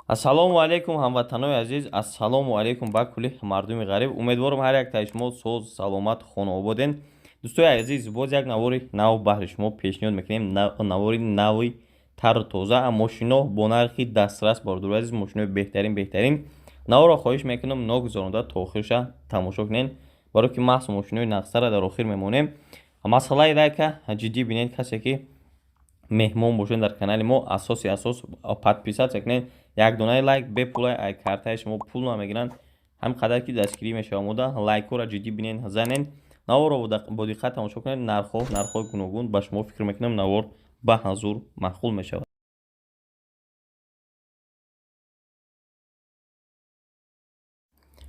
Ассалому алайкум, ҳамватанои азиз, ассалому алайкум ба кулли мардуми ғариб. Умедворам, ҳар яктаи шумо соз, саломат, хонаободен. Дӯстои азиз, боз як навори нав баҳри шумо пешниҳод мекунем. Навори нави тару тоза, мошино бо нархи дастрас. Бародари азиз, мошинои беҳтарин, беҳтарин. Наворро хоҳиш мекунам, ногузаронда то охирша тамошо кунед, барое ки маҳз мошинои нақсара дар охир мемонем. Масъалаи лайка ҷиддӣ бинед. Касе ки меҳмон бошед дар канали мо, асоси асос подписаться кунед. Як донаи лайк бепула, ай картаи шумо пул намегиранд, ҳам қадар ки дастгирӣ мешава. Мода лайкҳоро ҷиддӣ бинед, занед, наворро бо диққат тамошо кунед. Нархҳо, нархҳои гуногун ба шумо, фикр мекунам, навор ба ҳазур маъқул мешавад.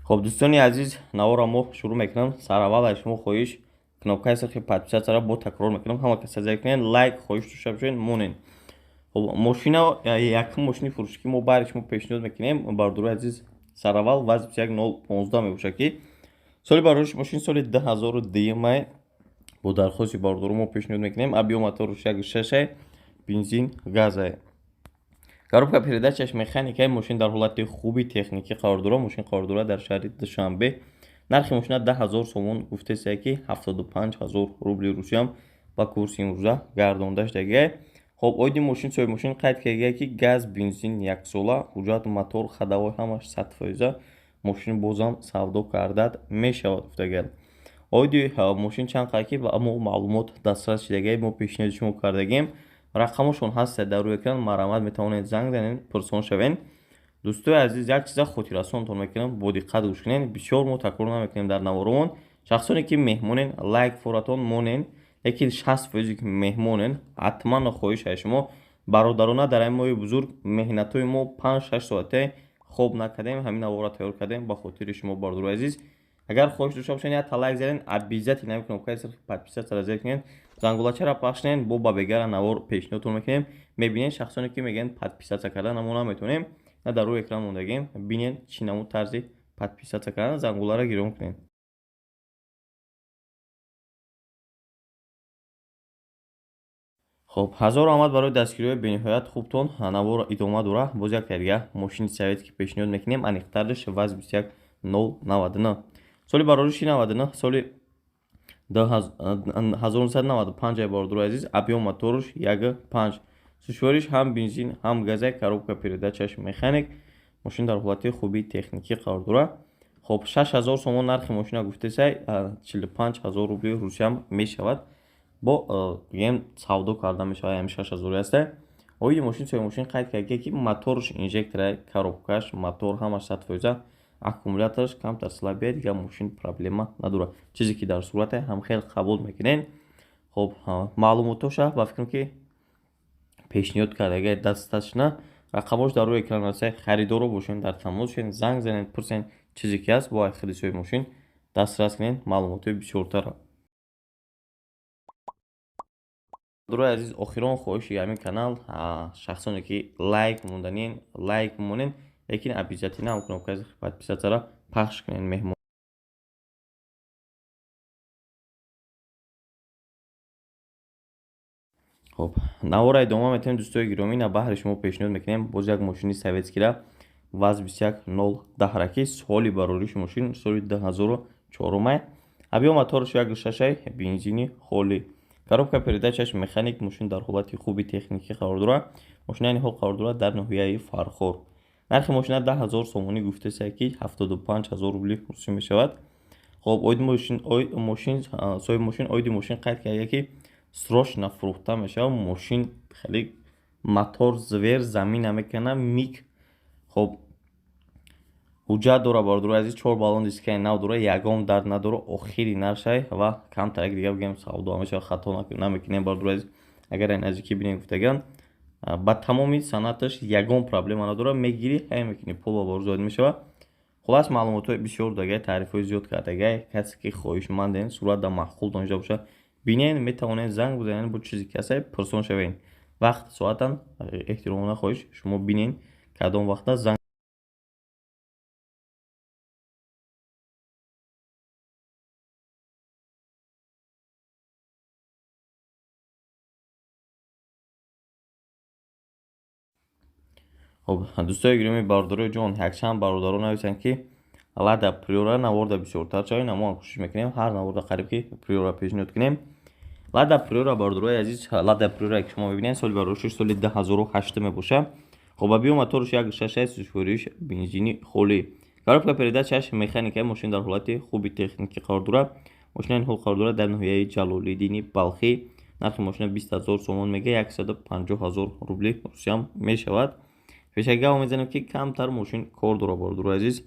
Хоб, дӯстони азиз, наворро мо шурӯъ мекунам. Сараввал аз шумо хоҳиш, кнопкаи сирхи подписаться ро бо такрор мекунам, ҳама каса зер кунед, лайк хоҳиш дошта бошед, монед. Хоб, мошина, якум мошини фурӯшӣ ки мо баҳри шумо пешниҳод мекунем, бародарои азиз, сараввал ВАЗ 21015 мебошад, ки соли барориши мошин соли 2002 май. Бо дархости бародаро мо пешниҳод мекунем. Объём моторуш 1,6, бензин, газай, коробка передачаш механикаи. Мошин дар ҳолати хуби техникӣ қарор дорад. Мошин қарор дорад дар шаҳри Душанбе. Нархи мошина 10 000 сомон гуфтесия, ки 75 000 рубли русиям ба курси имрӯза гардонда шудагиай. Хоб, оиди мошин соҳиби мошин қайд кардагиай, ки газ, бензин, яксола, ҳуҷҷат, мотор, ходовой ҳамаш 100%, мошин бозам савдо кардад мешавад, гуфтагиай. Оиди мошин чанд қадр ки ба мо маълумот дастрас шудагиай, мо пешниҳоди шумо кардагием. Рақамошон ҳаста дар рӯи экран, марҳамат, метавонед занг занед, пурсон шавед. Дӯстои азиз, як чиза хотиррасонтон мекунам, бо диққат гӯш кунед. Бисёр мо такрор намекунем дар наворомон. Шахсоне ки меҳмонен, лайк форатон монен, лекин 60 фоизе ки меҳмонен, ҳатман хоҳиш аз шумо бародарона, дар ин моҳи бузург меҳнатҳои мо, 5-6 соате хоб накардем, ҳамин наворро тайёр кардем ба хотири шумо, бародарои азиз. Агар хоҳиш дошта бошед, як лайк занед, обязательно кнопкаи сирхи подписаться зер кунед, зангулачаро пахш кунед. Бо ба бегара навор пешниҳодтон мекунем, мебинед. Шахсоне ки мегӯянд, подписаться кардан мо наметавонем, на дар рӯи экран мондагем, бинед чӣ намуд тарзи подписаться кардан, зангуларо гирён кунед. Хоб, ҳазор омад барои дастгириҳои бениҳоят хубтон. Навор идома дора. Боз як дига мошини советский пешниҳод мекунем, аниқтарш ВАЗ 21099, соли барориши 99, соли 1995, бародарои азиз. Объём моторуш 1,5, сӯшвориш ҳам бензин, ҳам газа, коробка передачаш механик. Мошин дар ҳолати хуби техникӣ қарор дорад. Хоб, 6000 сомон нархи мошина гуфтесай, 45 000 рубли русиям мешавад, бо бигем савдо карда мешавад. Ҳами 6000 аста. Оиди мошин соҳиби мошин қайд кард, ки моторш инжектора, коробкаш, мотор ҳамаш 100%, аккумулятораш камтар слабия, дигар мошин проблема надорад. Чизе ки дар сурате ҳам хел қабул мекунед. Хоб, маълумотоша ба фикрам ки пешниҳод кардагай достаточно. Рақамош дар рӯи экран аст. Харидоро бошед, дар тамос шед, занг занед, пурсед, чизе ки ҳаст, бо худи соҳиби мошин дастрас кунед маълумотҳои бисёртарро. Бародарои азиз, охирон хоҳиши ҳамин канал: шахсоне ки лайк монданин, лайк монед, лекин обязательно ҳам кнопкаи подписаться пахш кунед, меҳмон. Хоб, наворро идома метавонем, дӯстои гиромӣ. На баҳри шумо пешниҳод мекунем боз як мошини советскира, ВАЗ 21010, ки соли барориши мошин соли 2004, объём мотораш 1,6, бензини холӣ, коробка передачаш механик. Мошин дар ҳолати хуби техникӣ қарор дорад. Мошина айни ҳол қарор дорад дар ноҳияи Фархор. Нархи мошина 10 000 сомонӣ гуфтесая, ки 75 000 рубли русӣ мешавад. Хоб, оиди мошин соҳиби мошин оиди мошин қайд карда, ки срочно фурӯхта мешавад. Мошин хеле мотор зверь, замин намекана, мик. Хоб, ҳуҷҷат дорад, бародарои азиз, чор баллон дискаи нав дорад, ягон дард надорад. Охири наршай ва камтарак дига бигем, савдо мешавад, хато намекунем, бародарои азиз. Агар ай наздикӣ бинем, гуфтаган, ба тамоми санъаташ ягон проблема надорад. Мегирӣ, ҳай мекунӣ, пул ба бор зоид мешавад. Хуллас, маълумотҳои бисёр дагай, таърифҳои зиёд кардагай. Касе ки хоҳишманден, сурат дар маъқул доништа бошад, бинед, метавонед занг бизанед, бо чизе ки ҳастад пурсон шавед. Вақт соатан эҳтиромона хоҳиш, шумо бинед, кадом вақта занг. Хоб, дӯстои гиромӣ, бародарои ҷон, якчанд бародаро нависанд, ки Лада Приора наворда бисёртар шавед. Мо ҳам кӯшиш мекунем, ҳар наворда қариб ки Приора пешниҳод кунем. Лада Приора, бародарои азиз, Лада Приора, ки шумо мебинед, соли бароишаш соли 2008 мебошад. Хоб, объём моторш 1,6, сӯзишвориш бензини холӣ, коробка передачаш механика. Мошин дар ҳолати хуби техникӣ қарор дорад. Мошина ин ҳол қарор дорад дар ноҳияи Ҷалолиддини Балхӣ. Нархи мошина 20 000 сомон мега, 150 000 рубли русиям мешавад. Пешаки гап мезанем, ки камтар мошин кор дорад, бародарои азиз.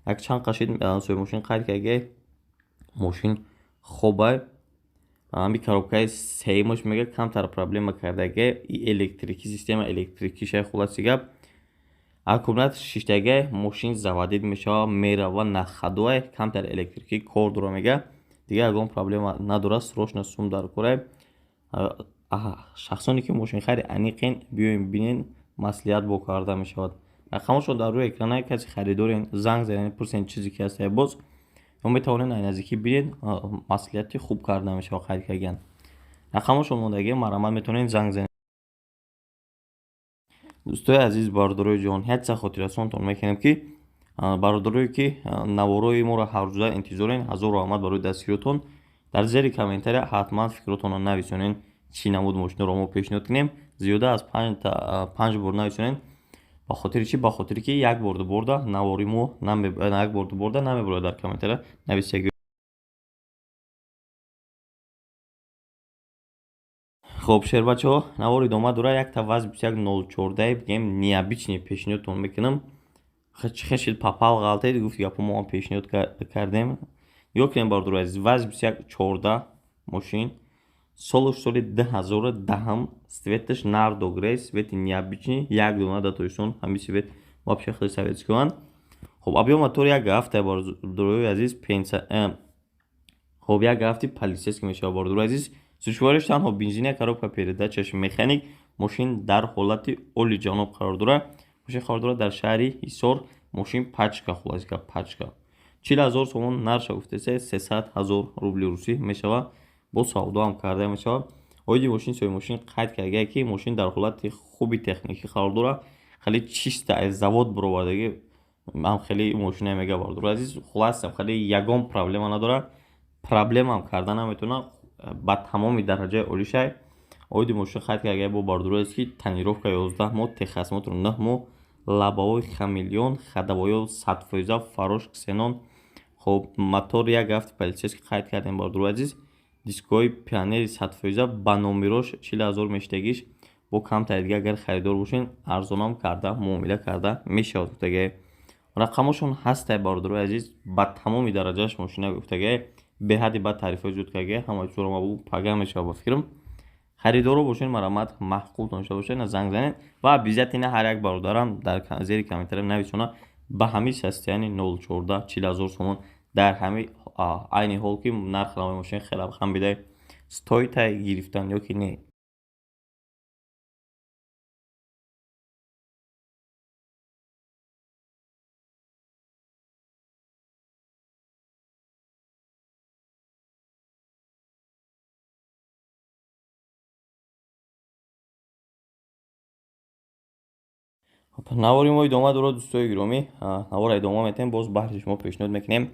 Як чанд қашид соҳиби мошин қайд карда, мошин хобай. Ҳами коробкаи сеюмаш мега камтар проблема кардаге, и электрики, система электрикишай. Хулоси гап, аккумулятор шиштаге, мошин заводить мешава, мерава, на ходуай, камтар электрикӣ кор дора мега, дигар ягон проблема надорад. Срочно сум дар корай. Шахсоне ки мошинхари аниқен, биёем, бинен, маслиҳат бо карда мешавад. Рақамошон дар рӯи экрана. Касе харидорен, занг занен, пурсен чизе ки ҳастае боз, ё метавонед ай наздикӣ бинед, маслиҳати хуб карда мешавад. Қайд кардан, рақамошон мондагӣ, марҳамат, метавонед занг занед. Дӯстои азиз, бародарои ҷон, як чиза хотиррасонтон мекунем, ки бародарое ки наворои моро ҳаррӯза интизорен, ҳазору раҳмат барои дастгириётон. Дар зери комментария ҳатман фикротонро нависонед, чӣ намуд мошиноро мо пешниҳод кунем. Зиёда аз панҷ бор нависонед. Ба хотири чӣ? Ба хотире ки як бор дуборда навори мо, як бор дуборда намебарояд дар комментария нависягӣ. Хоб, шербачаҳо, навор идома дорад. Якта ВАЗ 2104, бигем, необычный пешниҳодтон мекунам. Хешид попал, ғалтед, гуфт гапо, мо ҳам пешниҳод кардем. Нигоҳ кунем, бародари азиз, ВАЗ 2114 мошин, солаш соли 2010-м, цветаш нардо грей, цвети необычный, як дона дар Тоҷикистон ҳамин цвет вообще, хеле советскианд. Хоб, объём мотор як ҳафта, бародарои азиз, хоб, як ҳафти полицейский мешавад, бародарои азиз. Сӯзишвориш танҳо бензина, коробка передачаш механик. Мошин дар ҳолати олиҷаноб қарор дорад. Мошин қарор дорад дар шаҳри Ҳисор. Мошин пачка, хулоса гап, пачка. 40 000 сомон нарша гуфтеса, 300 000 рубли русӣ мешавад, бо савдо ҳам карда мешавад. Оиди мошин соҳиби мошин қайд кардагия, ки мошин дар ҳолати хуби техникӣ қарор дорад, хеле чисто аз завод баровардагӣ ҳам хеле мошина мега, бародари азиз. Хулоса, хеле ягон проблема надорад, проблемаам карда наметавонад, ба тамоми дараҷаи олишай. Оиди мошин қайд кардагия бо, бародари азиз, ки тонировка 11 моҳ, техосмотр 9 моҳ, лобовой хамелеон, ходовойҳо 100%, фарош ксенон. Хоб, мотор як ҳафти полицейский қайд кардем, бародари азиз. Дискҳои Пионери 100%, ба номерош 40 000 мешидагиш, бо камтари дига агар харидор бошед, арзонам карда муомила карда мешавад, гуфтагае. Рақамошон ҳастай, бародарои азиз. Ба тамоми дараҷааш мошина, гуфтагае, беҳадди бад тарифҳои зуд кардагае. Ҳамаи чизро мабу пага мешавад, ба фикрам. Харидоро бошед, марҳамат, маъқултон дошта бошед, занг занед. Ва обязательно ҳар як бародарам дар зери комментария нависона, ба ҳамин состоянии 014 40 000 сомон, дар ҳами айни ҳол ки нархи навои мошин хеле хам бидай, стоит гирифтан ё ки не. Навори мо идома дорад, дӯстои гиромӣ. Навора идома метаҳем. Боз баҳри шумо пешниҳод мекунем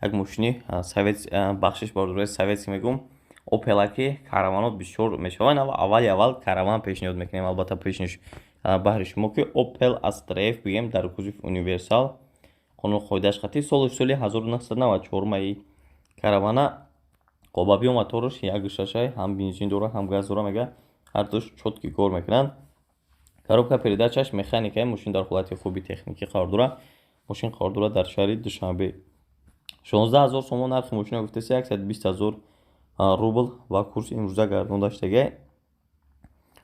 як мошини совет, бахшиш, бародарои, советский мегӯм, Опела, ки караванот бисёр мешаванд. Аввали аввал караван пешниҳод мекунем, албатта, пешниш баҳри шумо, ки Опел Астра Ф, бигем, дар кузов универсал, қонун қоидааш қатъӣ, соли соли 1994 маи каравана. Объём мотораш 1,6, ҳам бензин дора, ҳам газ дора, мега, ҳардуш чёткий кор мекунанд. Коробка передачаш механика. Мошин дар ҳолати хуби техникӣ қарор дорад. Мошин қарор дорад дар шаҳри Душанбе. 16 000 сомон нархи мошина гуфтеса, 120 000 рубл ва курси имрӯза гардонда шудагай.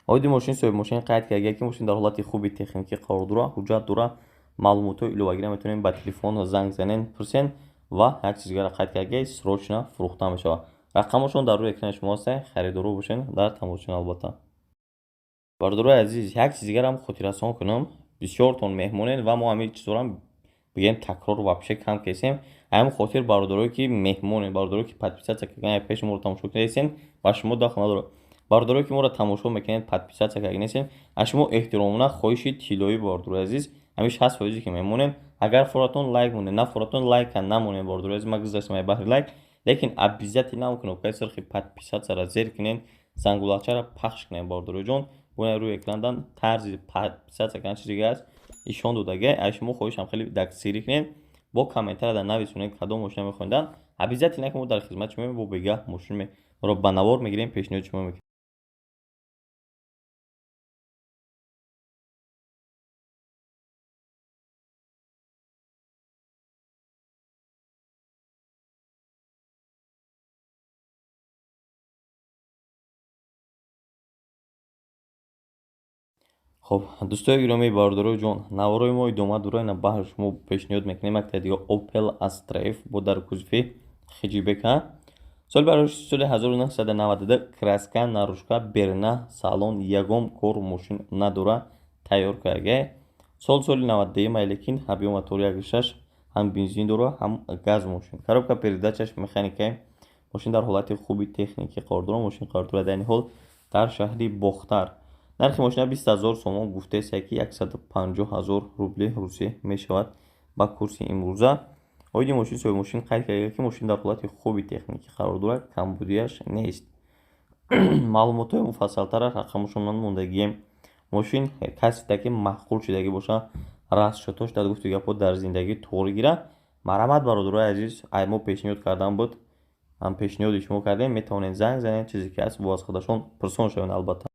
Оиди мошин соҳиби мошин қайд кардагия, ки мошин дар ҳолати хуби техникӣ қарор дорад, ҳуҷҷат дорад. Маълумотҳои иловагиро метавонед ба телефон занг занед, пурсен. Ва як чиз дигарро қайд кардагия: срочно фурӯхта мешавад. Рақамошон дар рӯи экрани шумо ҳастанд. Харидоро бошед, дар тамос шавед, албатта. Бародарои азиз, як чиз дигарам хотиррасон кунам. Бисёртон меҳмонед ва мо ҳамин чизҳоро, бигем, такрор вообще кам кесем. Ҳамин хотир, бародарое ки меҳмонед, бародарое ки подписаться кардан, пеши моро тамошо кардастен, ба шумо дахл надорад. Бародарое ки моро тамошо мекунед, подписаться карда нестем, аз шумо эҳтиромона хоҳиши тиллоӣ, бародарои азиз, ҳамин 60% ки мемонем, агар форатон лайк монед, на форатон лайка намонем, бародарои азиз, ман гузаштам ай баҳри лайк, лекин обязательно кнопкаи сурхи подписаться-ра зер кунед, зангулакчаро пахш кунед, бародароҷон. Бо рӯи экрандан тарзи подписаться кардан чизе аст ишон додага. Аз шумо хоҳишам хеле дастгирӣ кунед, бо комментария нависонед кадом мошина мехоҳед. Обязательно ки мо дар хизмати шумо, бо бегаҳ мошинро ба навор мегирем, пешниҳоди шумо мекунем. Хоб, дӯстои гиромии, бародарои ҷон, наворои мо идома дора. Ина баҳри шумо пешниҳод мекунем якта дига Opel Astra F бо дар кузови хэтчбек. Соли барои соли 1992, краска, наружка, берна, салон ягон кор мошин надора, тайёр карда. Соли 92, лекин объём мотор 1,6, ҳам бензин дора, ҳам газ. Мошин коробка передачаш механика. Мошин дар ҳолати хуби техникӣ қарор дорад. Мошин қарор дорад айни ҳол дар шаҳри Бохтар. Нархи мошина 20 000 сомон гуфтест, ки 150 000 рубли русӣ мешавад ба курси имрӯза. Оиди мошин соҳиби мошин қайд карда, ки мошин дар ҳолати хуби техникӣ қарор дорад, камбудиаш нест. Маълумотҳои муфассалтара рақамошон мондагием. Мошин касете ки маъқул шудагӣ боша, расчётош дар гуфти гапҳо дар зиндагӣ туғри гира, марҳамат, бародарои азиз, ай мо пешниҳод кардан буд, ҳам пешниҳоди шумо кардем, метавонед занг занед, чизе ки ҳаст бо аз худашон пурсон шавед, албатта.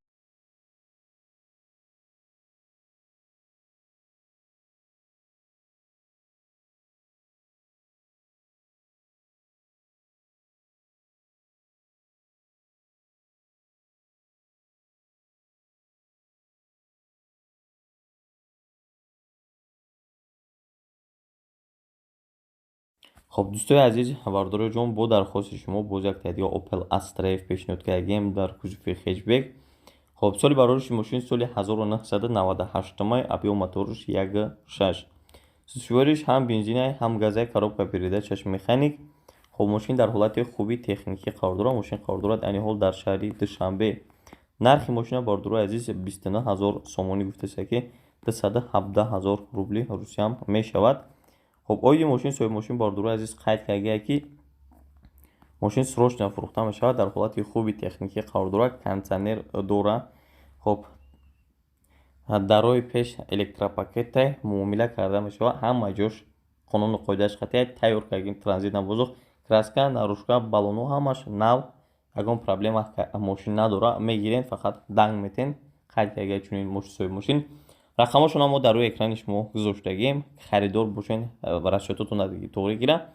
Хоб, дӯстои азиз, бародарои ҷон, бо дархости шумо боз як дига Opel Astra F пешниҳод кардагем дар кузови хэтчбек. Хоб, соли барориши мошин соли 1998, объём моторш 1,6, сӯзишвориш ҳам бензинай, ҳам газай, коробка передачаш механик. Хоб, мошин дар ҳолати хуби техникӣ қарор дорад. Мошин қарор дорад айни ҳол дар шаҳри Душанбе. Нархи мошина, бародарои азиз, 29 000 сомонӣ гуфтааст, ки 217 000 рубли русиям мешавад. Хоб, оиди мошин соҳиби мошин, бародарои азиз, қайд кардагия, ки мошин срочно фурӯхта мешавад, дар ҳолати хуби техникӣ қарор дорад, кондитсионер дора. Хоб, дарои пеш электропакете, муомила карда мешавад, ҳама ҷош қонуну қоидааш қатъия тайёр кардагим. Транзит набозух, краска, наружка, баллоно ҳамаш нав, ягон проблема мошин надора, мегирен, фақат данг метен, қайд кардагия чунин соҳиби мошин. Рақамошона мо дар рӯи экрани шумо гузоштагием. Харидор бошен, расчётотон туғри гира,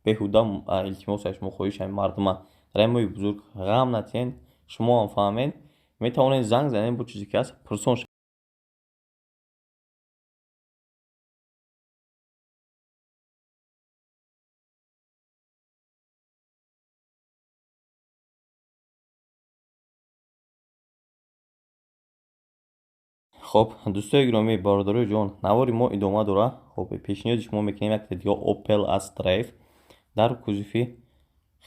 беҳуда илтимос аз шумо хоҳиш, ҳами мардума ремои бузург ғам натиҳен, шумо ҳам фаҳмед, метавонед занг занед, бо чизе ки ҳаст пурсон. Хоб, дӯстои гиромӣ, бародарои ҷон, навори мо идома дорад. Хоб, пешниҳоди шумо мекунем якта дига Opel Astra F дар кузови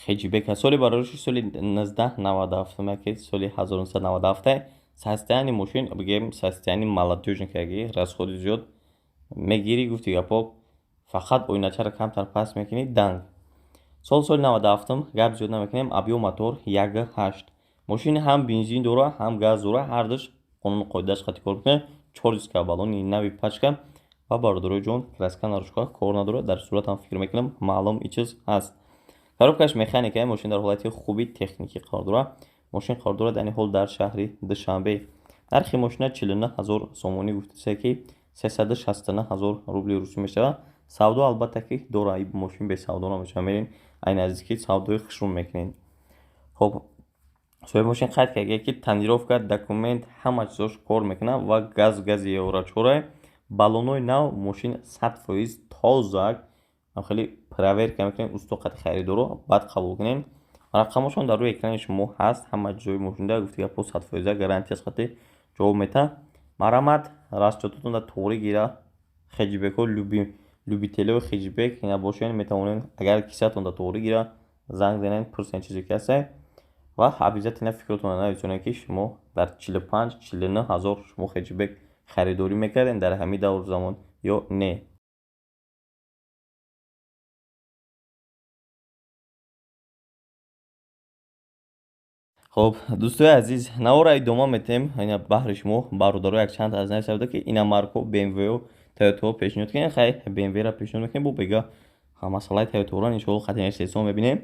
хэтчбек. Соли барориши соли 1997, яке соли 1997. Состояние мошин, бигем, состояние молодёжный каги, расходи зиёд мегирӣ, гуфти гапо, фақат оиначаро камтар паст мекунӣ, данг. Соли 97, гап зиёд намекунем, объём мотор 1,8. Мошин ҳам бензин дора, ҳам газ дора, ҳардуш қонуну қоидааш қатъи кор мекунад. Чор диска баллони нави пачка ва, бародарои ҷон, краска, наружка кор надорад, дар сурат ҳам фикр мекунам маълум и чиз ҳаст. Коробкаш механика. Мошин дар ҳолати хуби техникӣ қарор дорад. Мошин қарор дорад айни ҳол дар шаҳри Душанбе. Нархи мошина 49 000 сомонӣ гуфтасе, ки 369 000 рубли русӣ мешавад. Савдо албатта ки дора, мошин бесавдо намешавад, мерин ай наздики савдои хушрӯ мекунед. Хоб, соҳиби мошин қайд карда, ки тонировка, документ, ҳама чизош кор мекунад ва газ, гази евро чора, баллонҳои нав, мошин 100% тоза. Хеле проверка мекунем усто қати харидоро, баъд қабул кунем. Рақамошон дар рӯи экрани шумо ҳаст. Ҳама ҷои мошинда, гуфти гапо, 100% гарантияш қати ҷавоб метаҳад. Марҳамат, расчётотон дар туғри гира, хэтчбекҳо, любителиҳои хэтчбек ина бошен, метавонед, агар кисатон дар туғри гира, занг занед, пурсен чизе ки ҳастае. Ва обязательно фикротонро нависонед, ки шумо дар 45-49 ҳазор шумо хэтчбек харидорӣ мекардем дар ҳамин давру замон ё не. Хоб, дӯстои азиз, навора идома метем. Ина баҳри шумо бародаро якчанд аз нависа буда, ки иномарко, BMW, Toyota пешниҳод кунем. Хай, BMW-ра пешниҳод мекунем, бо бега масъалаи Toyota-ро иншоалло хати сесон мебинем.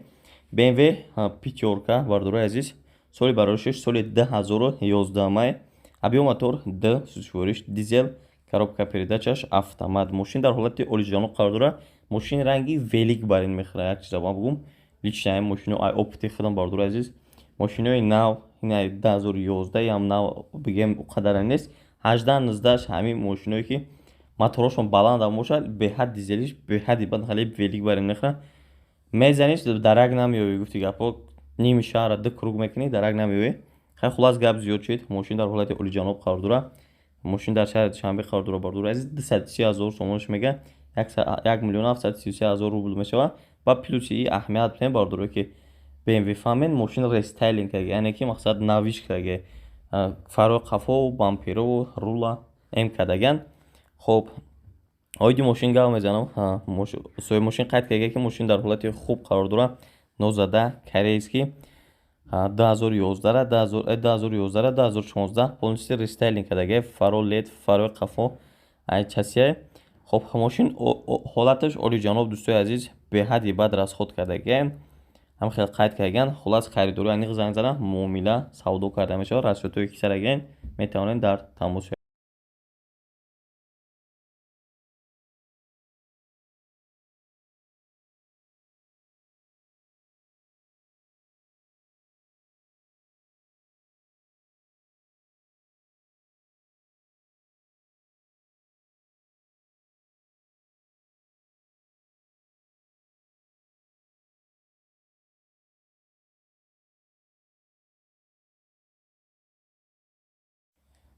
BMW пятёрка, бародарои азиз, соли бароришаш соли 2011 май, объем мотор д, сӯзишвориш дизел, коробка передачаш автомат. Мошин дар ҳолати олиҷаноб қарор дорад. Мошин ранги велик бар ин мехӯрад. Як чиза ман бугум, лично ҳамин мошино ай опыти худам, бародарои азиз, мошинои нав, ина 2011 ям нав бигем, қадара нест, 18 19 ҳамин мошиное ки моторошон баландам бошад, беҳад дизелиш беҳади бад хеле велик бар ин мехӯрад. Мезаниш, дарак намеёвӣ, гуфти гапҳо, ними шаҳра ду круг мекунӣ, дарак намеёвӣ. Хай, хулас, гап зиёд шуд. Мошин дар ҳолати олиҷаноб қарор дорад. Мошин дар шаҳри Душанбе қарор дорад, бародари азиз. 230 000 сомонаш мега, 1 733 000 рубл мешавад. Ва плюси и аҳамият бидем, бародарое ки BMW фаҳмен, мошин рестайлинг карда, яъне ки мақсад навиш карда, фарои қафо, бамперову рула эм кардаган. Хоб, оиди мошин гап мезанам. Соҳиби мошин қайд карда, ки мошин дар ҳолати хуб қарор дорад. Нозада корейский 2011, 2011, 2016 полностью рестайлинг кардаги, фаро лед, фарои қафо ай часия. Хоб, мошин ҳолаташ олиҷаноб, дӯстои азиз, беҳади бад расход кардагиам, ҳам хел қайд кардаган. Хулас, харидорӣ аниқ занг зада муомила савдо карда мешавад. Расчётҳое ки сарагирен, метавонед дар тамос.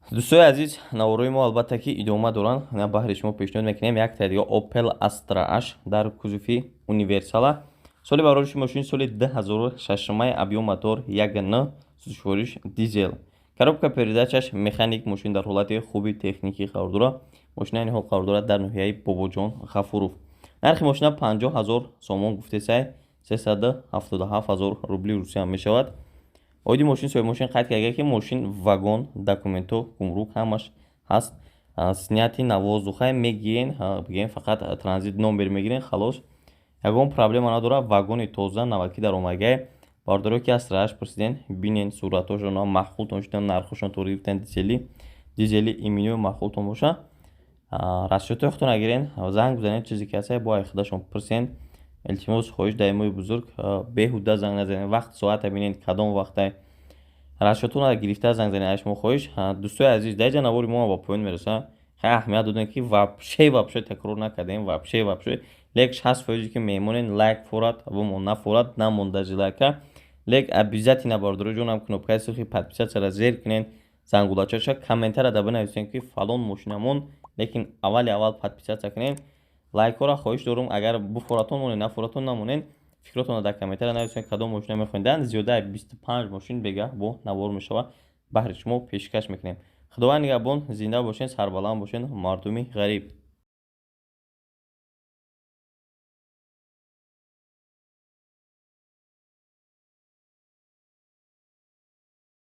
Дӯстои азиз, наворои мо албатта ки идома доранд. На баҳри шумо пешниҳод мекунем якта дига Opel Astra H дар кузови универсала. Соли барориши мошин соли 2006 май, объем мотор 1 н, сӯзишвориш дизел, коробка передачаш механик. Мошин дар ҳолати хуби техникӣ қарор дорад. Мошина айни ҳол қарор дорад дар ноҳияи Бобоҷон Ғафуров. Нархи мошина 50 000 сомон гуфтесай, 377 000 рубли Русия мешавад. Оиди мошин соҳиби мошин қайд карда, ки мошин вагон, документҳо, гумрук ҳамаш ҳаст, снятый на воздухай мегирен, бигем, фақат транзит номер мегирен, халос, ягон проблема надорад. Вагони тоза, навакӣ даромадагай. Бародарое ки Астраш пурсиден, бинен суратҳошон, маъқултон шудан, нархошон тоғри гирифтан, дизели имино маъқултон боша, расчётҳои худтон гирен, занг бизанед, чизе ки ҳаста бо худашон пурсен. Илтимос, хоҳиш, даимои бузург, беҳуда занг назанед. Вақт соата бинед, кадом вақтай расчётона гирифта занг занед, аз шумо хоҳиш. Дӯстои азиз, дар ҷа навори мо ба поён мерасад. Хай, аҳамият додем, ки вообще такрор накардем, вообще. Лек 60 фоизе ки мемонен, лайк форад вомон нафорад, намонда лайка. Лек обязательно, бародарои ҷонам, кнопкаи сурхи подписатьсяро зер кунен, зангулачаша, комментария да бинависен, ки фалон мошинамон. Лекин аввали аввал подписаться кунен, лайкҳоро хоҳиш дорум. Агар буфоратон монед, нафоратон намонед, фикротонро дар комментария нависед, кадом мошина мехоҳед. Зиёда 25 мошин бегаҳ бо навор мешавад, баҳри шумо пешкаш мекунем. Худованд нигаҳбон, зинда бошед, сарбаланд бошед, мардуми ғариб.